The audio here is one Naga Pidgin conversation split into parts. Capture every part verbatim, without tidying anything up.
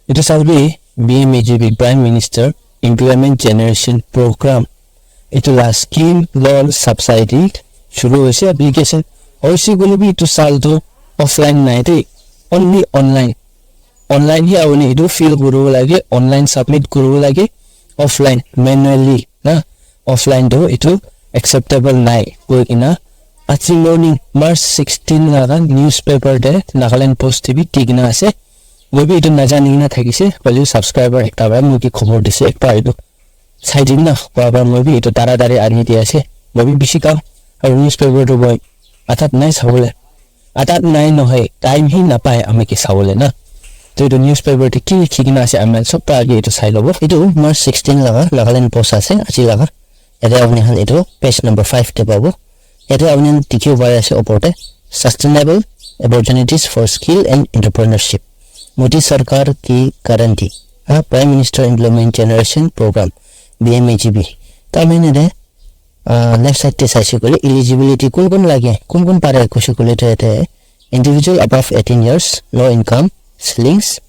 Etu sabi B M E G P, Prime Minister Employment Generation Program. Etu la scheme, loan, subsidy shuru hoise, application hoise koile bi etu saal tu offline nai de, only online. Online hi apuni etu fill kuribo lage, online submit kuribo lage, offline, manually na, offline tu etu acceptable nai koi kena aji morning March sixteen laga newspaper te Nagaland Post te bi di kena ase. Moi bi etu najani kena thakise, hoilebi subscriber ekta para moi ke khobor dise, ekta etu sai din na, koa para moi bi etu taratari ani di ase. Moi bi bishi kam aru newspaper tu moi atat nai sabole. Atat nai nohoi, time hi napai ami ke sabole na. To etu newspaper te ki likhi kena ase, ami khan sob ta age etu sai lobo. Etu March sixteen laga Nagaland Post ase, aji laga. Yate apuni khan etu page number five te pabo. Yate apuni khan dikhibo pari ase opor te, Sustainable Opportunities for Skill and Entrepreneurship, Modi Sarkar Ki Guarantee, ha, Prime Minister Employment Generation Program, B M E G P. Ta main yate, ah, left side te saise koile eligibility kun kun lage, kun kun pare koise koile to yate individual above eighteen years, no income ceilings,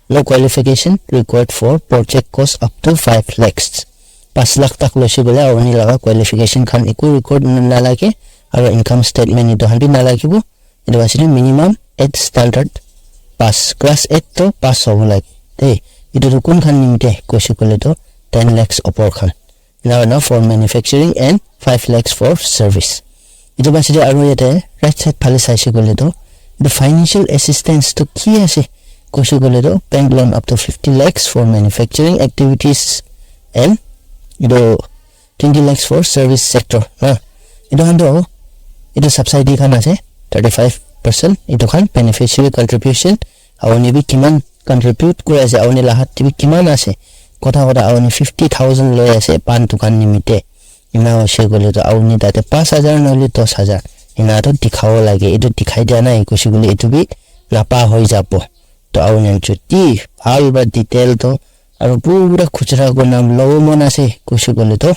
no qualification required for project cost up to five lakhs. Pas lakh tak loise koile apuni laga qualification khan eku record na-, nalage, aru income statement etu khan bi nalagibo. Etu ase minimum eight standard pass, class eight to pass hobo lage. Te etu tu kun khan nimite koise koile to ten lakhs opor khan. Ena hoina for manufacturing and five lakhs for service. Etu pasate aru yate right side phale saise koile to, etu financial assistance to ki ase koise koile to, bank loan up to fifty lakhs for manufacturing activities and etu twenty lakhs for service sector. Ha, etu khan to etu subsidy khan ase, thirty five percent. Etu khan beneficiary contribution, apuni bi kiman contribute kuri ase, apuni la hat te bi kiman ase, kotha kotha apuni fifty thousand loi ase pan dukan nimite, ena hoise koile to apuni tate pas hajar nohole dos hajar ena to dikhabo lage. Etu dikhai dia nai koise koile etu bi napa hoi jabo. To apuni khan jodi bhal para detail to aru pura khujra kurina lobo mon ase koise koile to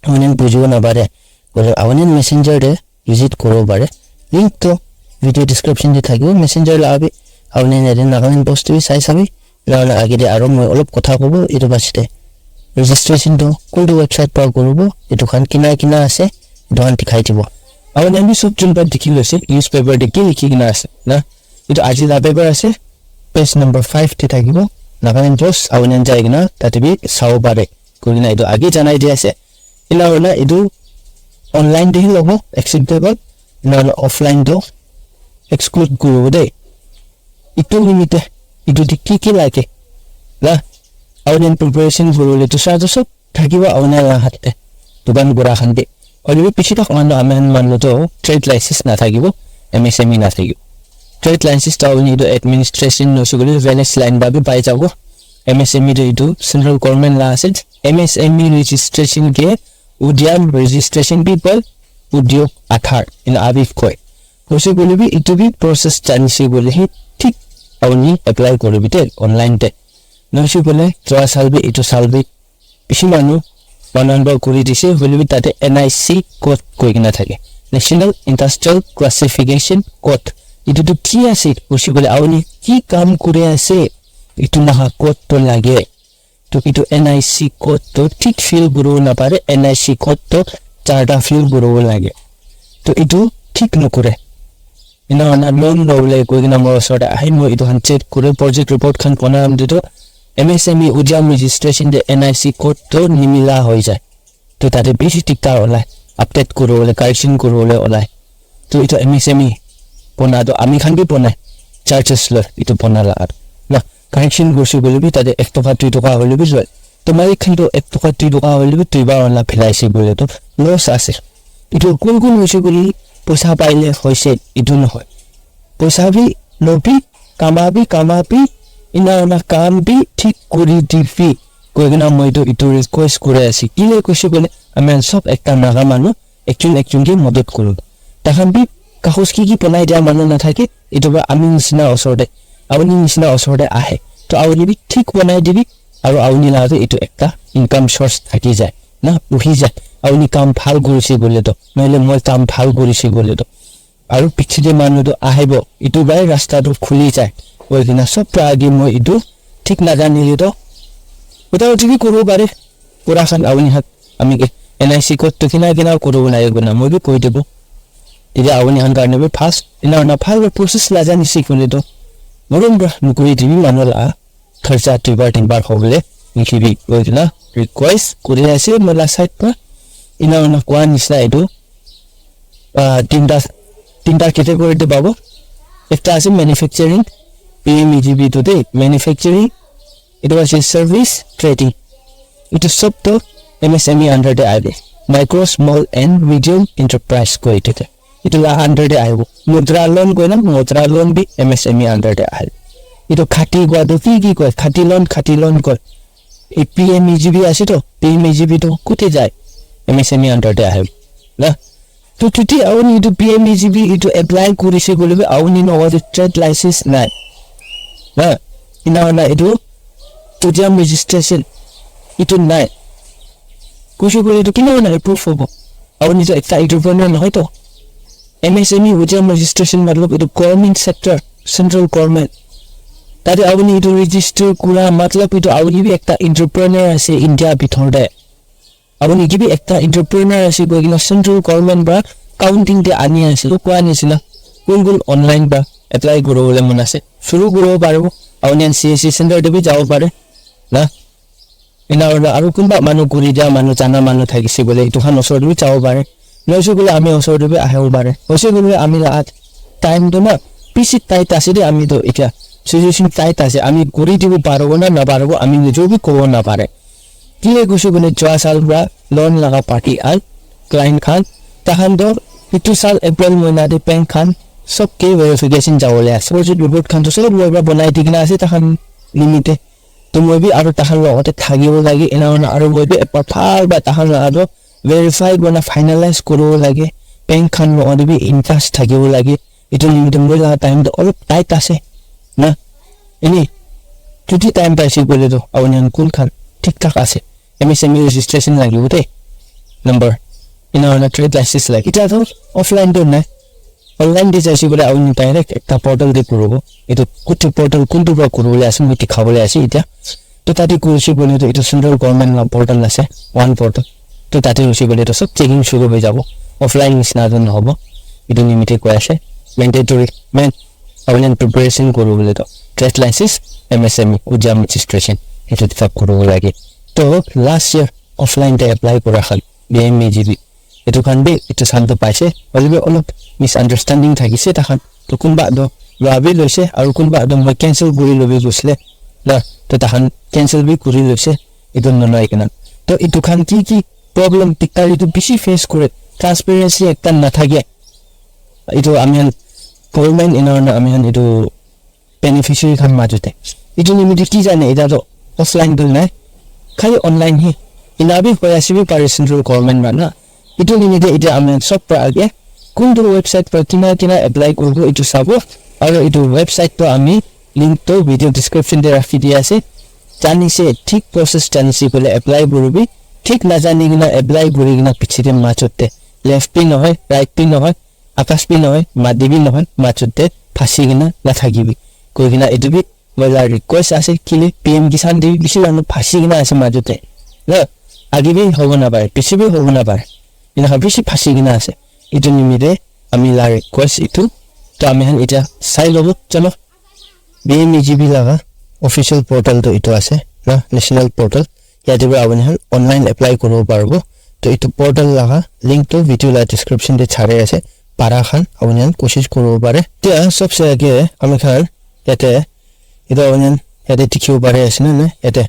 apuni khan bujibo napare koile apuni khan messenger te visit kuribo pare. Link to video description te thakibo. Messenger la bi apuni khan yate Nagaland Post te bi sai sabi. Ena hoina age te aru moi olop kotha kobo etu pasate. Registration to kuntu website para kuribo, etu khan kina kina ase, etu khan dikhai dibo. Apuni khan bi sob jun para dikhi loise, newspaper te ki likhi kena ase na. Etu aji la paper ase, page number five te thakibo. Nagaland Post, apuni khan jai kena tate bi sabo pare. Koi kena etu age janai di ase. Ena hoina etu online te hi lobo, acceptable. Ena hoina offline to exclude kuribo de. Etu nimite, etu te ki ki lage? Na, apuni khan preparation kuribole dusra tu sob thakibo apuni khan la hat te. Dukan kura khan bi. Hoile bi bishi bhag manu, ami khan manu to trade license na thakibo, M S M E na thakibo. Trade license to apuni etu administration nohoise koile village line para bi pai jabo. M S M E to etu central government la ase. M S M E registration ke Udyam Registration People, Udyog Aadhaar, ena abi koi. Hoise koile bi etu bi process janise koile hi thik apuni apply kuribi de online te. Nohoise koile jua saal bi etu saal bi bishi manu, manu khan para kuri dise, hoile bi tate N I C code koi kena thake, National Industrial Classification Code. Etu tu ki ase koise koile apuni ki kam kuri ase, etu laga code to lage. To etu N I C code to thik fill kuribo napare, N I C code to charta fill kuribo lage. To etu thik nokore. Ena hoina loan lobole koi kena moi osor te ahi, moi etu khan check kuri, project report khan bona am to M S M E Udyam Registration te N I C code to nimila hoi jai. To tate bishi diktar olai, update kuribole, correction kuribole olai. To etu M S M E bona to ami khan bi bonai, charges loi etu bona la. Na, correction kurse koile bi tate ek toka dui toka hoile bi loi. To malik khan to ek toka dui toka hoile bi dui bar wala philaise koile to loss ase. Etu kun kun hoise koile poisa paile hoise, etu nohoi. Poisa bi lobi, kamabi, kamabi, ena hoina kam bi thik kuri dibi. Koi kena moi to etu request kuri ase. Kile koise koile, ami khan sob ekta Naga manu, ekjon ekjon ke madad kuru. Takhan bi kahos ki ki banai dia manu nathake, etu para ami nisina osor te, apuni nisina osor te ahe. To apuni bi thik banai dibi, aru apuni laga tu etu ekta income source thaki jai. Na, uhi jai. Apuni kam bhal kurise koile to, nohole moi kam bhal kurise koile to. Aru piche te manu tu ahibo, etu para rasta tu khuli jai. Koi kena sob para age moi etu thik najanile toh, kotha uthi bi kuribo pare. Pura khan apuni khan ami ke N I C code toh kina kina kuribo lage koina moi bi koi dibo. Tetya apuni khan karne bi fast, ena hoina bhal para process najanise koile toh, morom para nokuri dibi manu la kharcha duibar tinbar hobole, niki bi koi kena request kuri ase moi la side para. Ena hoina koa nisna etu, ah, tinta, tinta category te pabo. Ekta ase manufacturing, P M E G P tu de manufacturing, etu ase service trading. Etu sob tu M S M E under te ahibo. Micro, small and medium enterprise koi etu te. Etu la under te ahibo. Mudra loan koi na, mudra loan bi M S M E under te ahibo. Etu khati koi tu ki ki koi, khati loan, khati loan koi. E P M E G P ase to, P M E G P to kute jai? M S M E under te ahibo. Na? To chuti apuni etu P M E G P etu apply kurise koile bi apuni logot te trade license nai. Na? Ena hoina etu udyam registration etu nai. Kuise koile etu kina hoina approve hobo? Apuni to ekta entrepreneur nohoi to. M S M E udyam registration matlab etu government sector, central government. Tate apuni etu register kura matlab etu apuni bi ekta entrepreneur ase India bithor te. Apuni ki bi ekta entrepreneur ase koi kena central government para counting te ani ase. To koa nisna, kun kun online para apply kuribole mon ase, shuru kuribo paribo. Apuni khan C S C center te bi jabo pare. Na? Ena hoina aru kunba manu kuri dia manu, jana manu thakise koile etu khan osor te bi jabo pare. Nohoise koile ami osor te bi ahibo pare. Hoise koile ami la time tu na bishi tight ase de, ami tu etia situation tight ase. Ami kuri dibo paribo na naparibo ami nijor bi kobo napare. Kile koise koile jua saal para loan laga party khan, client khan, takhan tu etu saal April mohina te bank khan sob ke verification jabole ase. Project report khan tu sob loi para banai di kena ase takhan nimite. To moi bi aru takhan logot te thakibo lage, ena hoina aru moi bi ekbar bhal para takhan laga toh verify kurina finalize kuribo lage, bank khan logot te bi in touch thakibo lage. Etu nimite moi laga time toh olop tight ase na. Eni chuti time paise koile toh apuni khan kun khan thik thak ase, M S M E registration lagibo de, number, ena hoina trade license lage. Etia toh offline toh nai. Online te jaise koile apuni direct ekta portal te kuribo. Etu kute portal kuntu para kuribole ase moi dikhabole ase etia. To tate kurise koile to etu central government la portal ase, one portal. To tate kurise koile to sob checking shuru hoi jabo. Offline nisna to nahobo. Etu nimite koi ase mandatory main apuni preparation kuribole to trade license, M S M E, udyam registration etu kitab kuribo lage. To last year offline te apply kura khan B M E G P etu khan bi etu san toh paise, hoile bi olop misunderstanding thakise takhan. To kunba toh lua bi loise, aru kunba toh moi cancel kuri lobi koisile na, to takhan cancel bi kuri loise, etu nonai kena. To etu khan ki ki problem diktar etu bishi face kure, transparency ekta nathake. Etu ami khan government ena hoina ami khan etu beneficiary khan majot te. Etu nimite ki jane, eta toh offline toh nai, khali online he. Ena bi hoi ase bi pare central government para na. Etu nimite eta ami khan sob para age kuntu website para kina kina apply kuribo etu sabo. Aru etu website toh ami link toh video description te rakhi di ase. Janise, thik process janise koile apply kuribi. Thik najani kena apply kuri kena piche te majot te left bi nohoi, right bi nohoi, akas bi nohoi, mati bi nohoi, majot te phasi kena nathakibi. Koi kena etu bi moi la request ase, kile P M Kisan te bi bishi manu phasi kena ase majot te. Na, age bi hobo napare, piche bi hobo napare. Ena khan bishi phasi kena ase. Etu nimite ami la request etu. To ami khan etia sai lobo, chalo. B M E G P laga official portal toh etu ase na, national portal. Yate para apuni khan online apply kuribo paribo. To etu portal laga link toh video la description te chari ase. Para khan apuni khan koshish kuribo pare. Tia sobse age ami khan yate etu apuni khan yate dikhibo pari ase na, na yate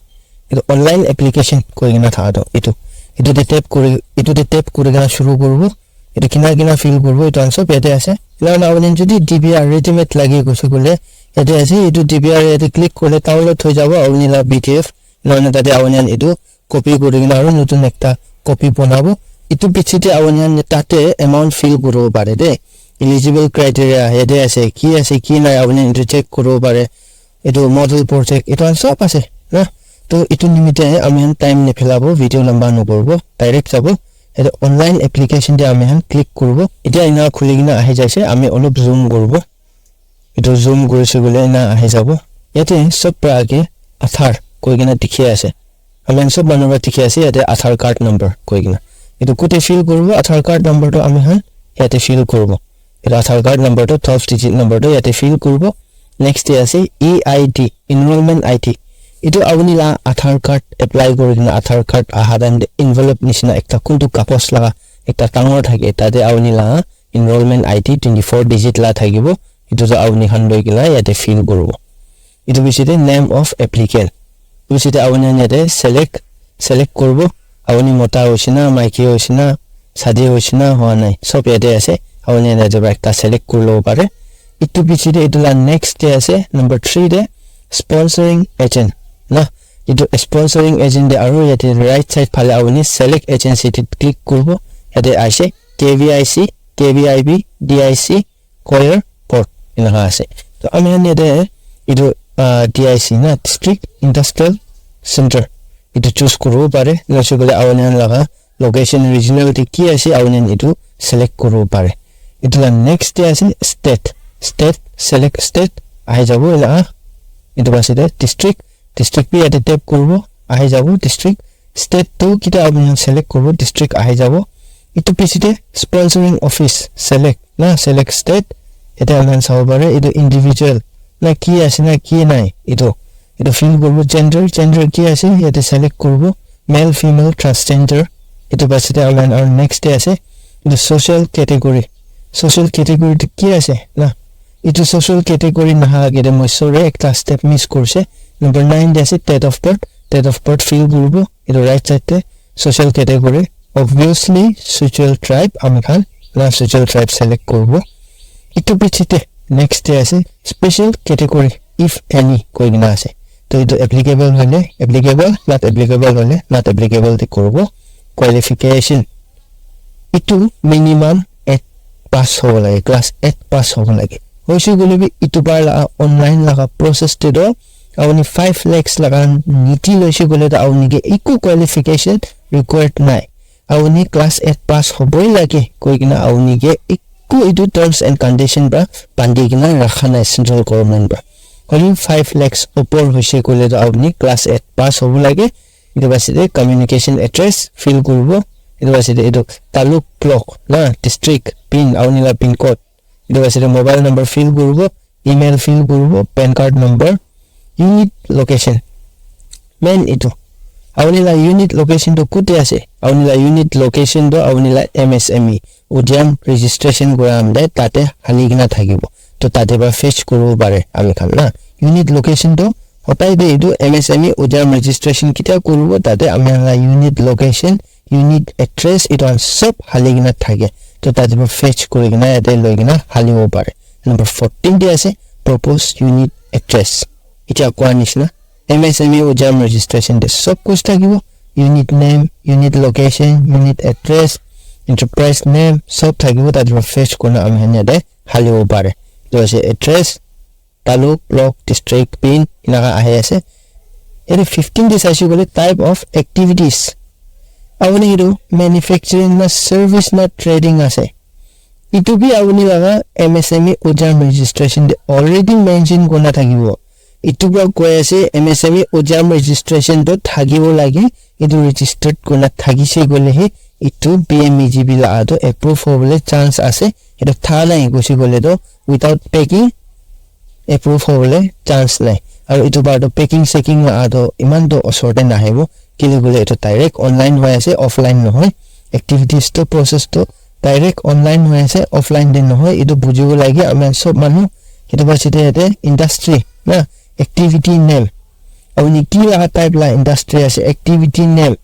etu online application koi kena thaka toh etu, etu te tap kuri, etu te tap kuri kena shuru kuribo. Etu kina kina fill kuribo, etu khan sob yate ase. Ena hoina apuni jodi D B R readymade lage koise koile, yate ase, etu D B R yate click kurle download hoi jabo apuni la P D F. Ena hoina tate apuni khan etu copy kuri kena aru notun ekta copy banabo. Etu piche te apuni khan tate amount fill kuribo pare de. Eligible criteria yate ase, ki ase, ki nai, apuni khan etu check kuribo pare. Etu model project, etu khan sob ase na. To etu nimite ami khan time niphelabo, video lamba nokoribo, direct jabo. Etu online application te ami khan click kuribo. Etia ena khuli kena ahi jaise, ami olop zoom kuribo. Etu zoom kurise koile ena ahi jabo. Yate sob para age Aadhaar koi kena dikhi ase. Ami khan sob manu para dikhi ase yate Aadhaar card number koi kena. Etu kote fill kuribo, Aadhaar card number to ami khan yate fill kuribo. Etu Aadhaar card number to twelve digit number to yate fill kuribo. Next te ase E I D, enrollment I D. Etu apuni la Aadhaar card apply kuri kena Aadhaar card aha time te envelope nishina ekta kuntu kagos laga ekta dangor thake, tate apuni la enrollment I D twenty four digit la thakibo. Etu to apuni khan loi kena yate fill kuribo. Etu piche te name of applicant. Etu piche te apuni khan yate select, select kuribo. Apuni mota hoise na, maiki hoise na, shadi hoise na, hua nai. Sob yate ase. Apuni khan yate para ekta select kuri lobo pare. Etu piche te etu la next te ase, number three te sponsoring agent. Na, etu sponsoring agent te aru yate right side phale apuni select agency te click kuribo. Yate ase K V I C, K V I B, D I C, Choir Board enaka ase. To ami khan yate etu, ah, D I C na, District Industrial Center, etu choose kuribo pare. Nohoise koile apuni khan laga location regional te ki ase apuni khan etu select kuribo pare. Etu la next te ase state, state, select state ahi jabo enaka. Etu piche te district, district bi yate tap kuribo, ahi jabo district. State tu kita apuni khan select kuribo, district ahi jabo. Etu piche te sponsoring office select na, select state. Yate ami khan sabo pare etu individual na ki ase na ki nai etu. Etu fill kuribo, gender, gender ki ase yate select kuribo, male, female, transgender. Etu piche te ami khan aru next te ase etu social category. Social category tu ki ase na? Etu social category naha age te moi sorry ekta step miss kurise. Number nine te ase date of birth. Date of birth fill kuribo. Etu right side te social category. Obviously, social tribe ami khan la social tribe select kuribo. Etu piche te next te ase special category if any koi kena ase. To etu applicable hoile applicable, not applicable hoile not applicable te kuribo. Qualification. Etu minimum eight pass hobo lage, class eight pass hobo lage. Hoise koile bi etu para laga online laga process te toh apuni five lakhs laga niti loise koile toh apuni ke eku qualification required nai. Apuni class eight pass hoboi lage koi kena apuni ke eku etu terms and condition para bandi kena rakha nai central government para. Hoile five lakhs upor hoise koile toh apuni class eight pass hobo lage. Etu piche te communication address fill kuribo. Etu piche te etu taluk, block na, district, pin, apuni la pin code. Etu piche te mobile number fill kuribo, email fill kuribo, pan card number, unit location. Main etu. Apuni la unit location tu kote ase? Apuni la unit location tu apuni la M S M E, Udyam registration kura time te tate hali kena thakibo. To tate para fetch kuribo pare ami khan na. Unit location tu hotai te etu M S M E Udyam registration ketia kuribo tate ami khan la unit location, unit address etu khan sob hali kena thake. To tate para fetch kuri kena yate loi kena halibo pare. Number fourteen te ase proposed unit address. Etia koa nishina M S M E Udyam registration te sob kuch thakibo. Unit name, unit location, unit address, enterprise name sob thakibo. Tate para fetch kurina ami khan yate halibo pare. Etu ase address, taluk, block, district, pin, enaka ahi ase. Yate fifteen te saise koile type of activities. Apuni etu manufacturing na service na trading ase. Etu bi apuni laga M S M E Udyam registration te already mention kurina thakibo. Etu para koi ase M S M E Udyam registration tu thakibo lage. Etu registered kurina thakise koile he etu P M E G P laga tu approve hobole chance ase. Etu tha nai koise koile tu without packing approve hobole chance nai. Aru etu para tu packing seking laga tu eman tu osor te nahibo. Kile koile etu direct online hoi ase, offline nohoi. Activities tu process tu direct online hoi ase, offline te nohoi. Etu bujibo lage ami khan sob manu. Etu piche te yate industry na, activity name. Apuni ki laga type la industry ase, activity name.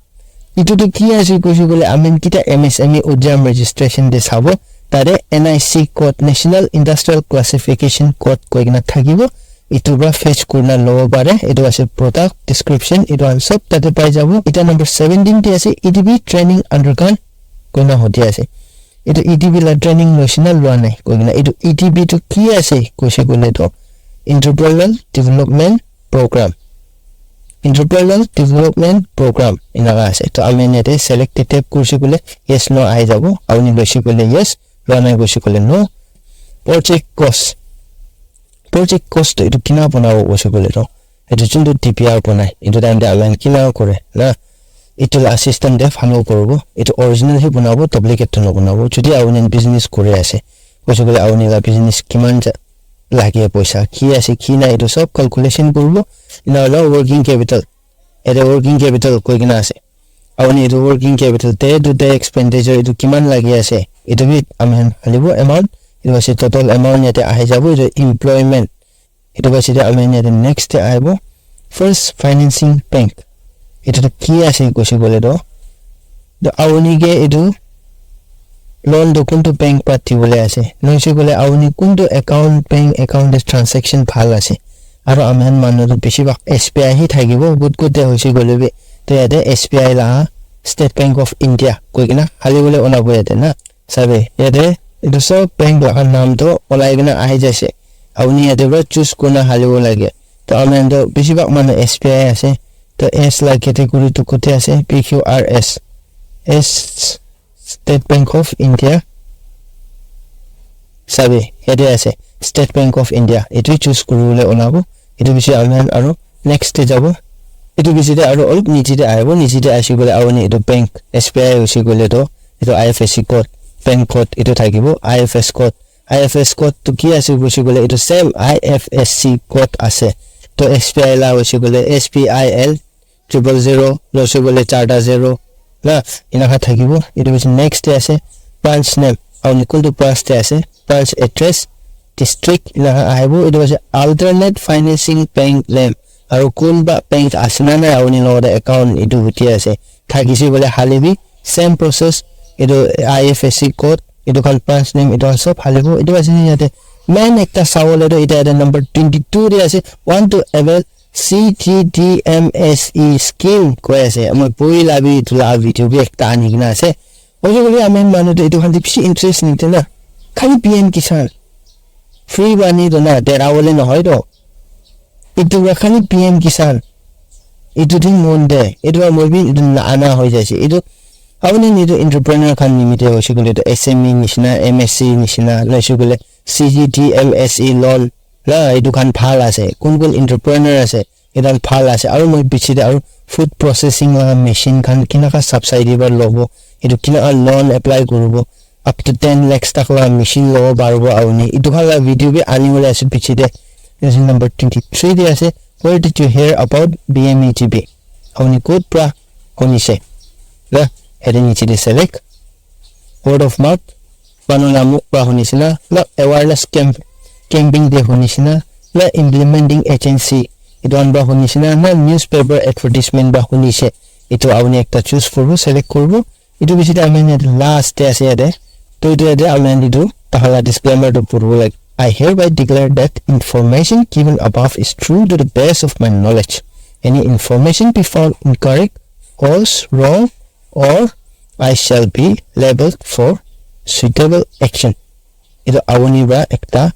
Etu tu ki ase koise koile ami khan kita M S M E Udyam registration te sabo. Tate N I C code, National Industrial Classification Code koi kena thakibo. Etu para fetch kurina lobo pare. Etu ase product description, etu khan sob tate pai jabo. Eta number seventeen te ase E D B training undergone koina hodi ase. Etu E D B la training loise na lua nai koi kena. Etu E D B tu ki ase koise koile tu entrepreneurial development program. Entrepreneurial development program enaka ase. To ami khan yate select te tap kurise koile yes no ahi jabo. Apuni loise koile yes, lua nai koise koile no. Project cost. Project cost to etu kina banabo koise koile to Etu juntu T P R banai, etu time te ami khan kina kore na, etu la system te follow kuribo. Etu original hi banabo, duplicate to nabonabo. Jodi apuni business kuri ase, koise koile apuni la business kiman ja lage poisa, ki ase ki nai, etu sob calculation kuribo. Ena hoina working capital, ete working capital koi kena ase. Apuni etu working capital te etu te expenditure etu kiman lagi ase, etu bi ami khan halibo amount, etu ase total amount yate ahi jabo, etu employment. Etu ase de ami khan yate next te ahibo, first financing bank. Etu tu ki ase koise koile to, to apuni ke etu loan tu kuntu bank para dibole ase, nohoise koile apuni kuntu account, bank account te transaction bhal ase. Aru ami khan manu tu bishi bhag S B I hi thakibo, good good te hoise koile bi. To yate S B I la State Bank of India koi kena hali bole onabo yate na. Sabi, yate etu sob bank laga naam toh olai kena ahi jaise. Apuni yate para choose kurina halibo lage. Toh ami khan toh bishi bhag manu S B I ase. Toh S la category tu kote ase? P Q R S. S, State Bank of India. Sabi, yate ase. State Bank of India. Etu choose kuribole olabo. Etu bishi ami khan aru next te jabo. Etu bishi te aru olop niche te ahibo. Niche te ahi bole apuni etu bank, S B I hoise koile toh etu I F S C code, bank code etu thakibo, I F S code. I F S code tu ki ase koise koile etu same I F S C code ase. To S B I la hoise koile S B I L triple zero, nohoise koile charta zero, na, enaka thakibo. Etu piche next te ase branch name, apuni kuntu branch te ase, branch address, district, enaka ahibo. Etu ase alternate financing bank name, aru kunba bank ase na nai apuni logot account etu huti ase, thakise koile hali bi same process. Etu I F S C code, etu khan branch name, etu khan sob halibo. Etu ase yate main ekta sabole toh, eta yate number twenty two te ase, want to avail C G T M S E scheme koi ase. Moi poila bi etu la video bi ekta ani kena ase. Hoise koile ami khan manu toh etu khan te bishi interest nide na. Khali P M Kisan. Free bani toh na, dera bole nohoi toh. Etu para khali P M Kisan. Etu din mon de. Etu para moi bi etu na ana hoi jaise. Etu apuni nitu entrepreneur khan nimite hoise koile toh S M E nishina, M S C nishina, nohoise koile C G T M S E loan la, etu khan bhal ase. Kun kun entrepreneur ase, etu khan bhal ase. Aru moi piche te aru food processing la machine khan kinaka subsidy para lobo, etu kinaka loan apply kuribo, up to ten lakhs tak la machine lobo paribo apuni. Etu khan la video bi ani bole ase piche te. This is number twenty three te ase. Where did you hear about B M E G P? Apuni kot pra hunise? La, yate niche te select. Word of mouth, manu la mukh pra hunise na, la awareness camp, campaign te hunise na, la implementing agency, etu khan pra hunise na, na newspaper advertisement pra hunise. Etu apuni ekta choose kuribo, select kuribo. Etu piche te ami khan yate last te ase yate. To etu yate ami khan etu tahan la disclaimer tu puribo lage. I hereby declare that information given above is true to the best of my knowledge. Any information be found incorrect, false, wrong, or I shall be liable for suitable action. Etu apuni pra ekta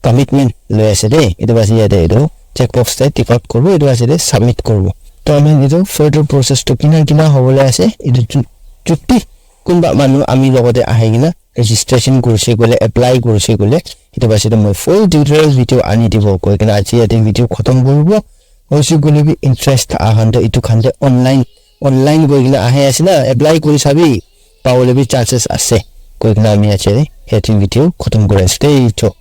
commitment loi ase de. Etu ase yate etu check box te tick out kuribo, etu ase de submit kuribo. To ami etu further process to kina kina hobole ase, etu ju-, juti kunba manu ami logote ahi kena registration kurise koile, apply kurise koile, etu ase de moi full tutorial video ani dibo koi kena aji yate video khotom kuribo. Hoise koile bi interest thaka khan to etu khan te online, online koi kena ahi ase na, apply kuri sabi, pabole bi chances ase koi kena ami aji yate video khotom kuri ase de, cho.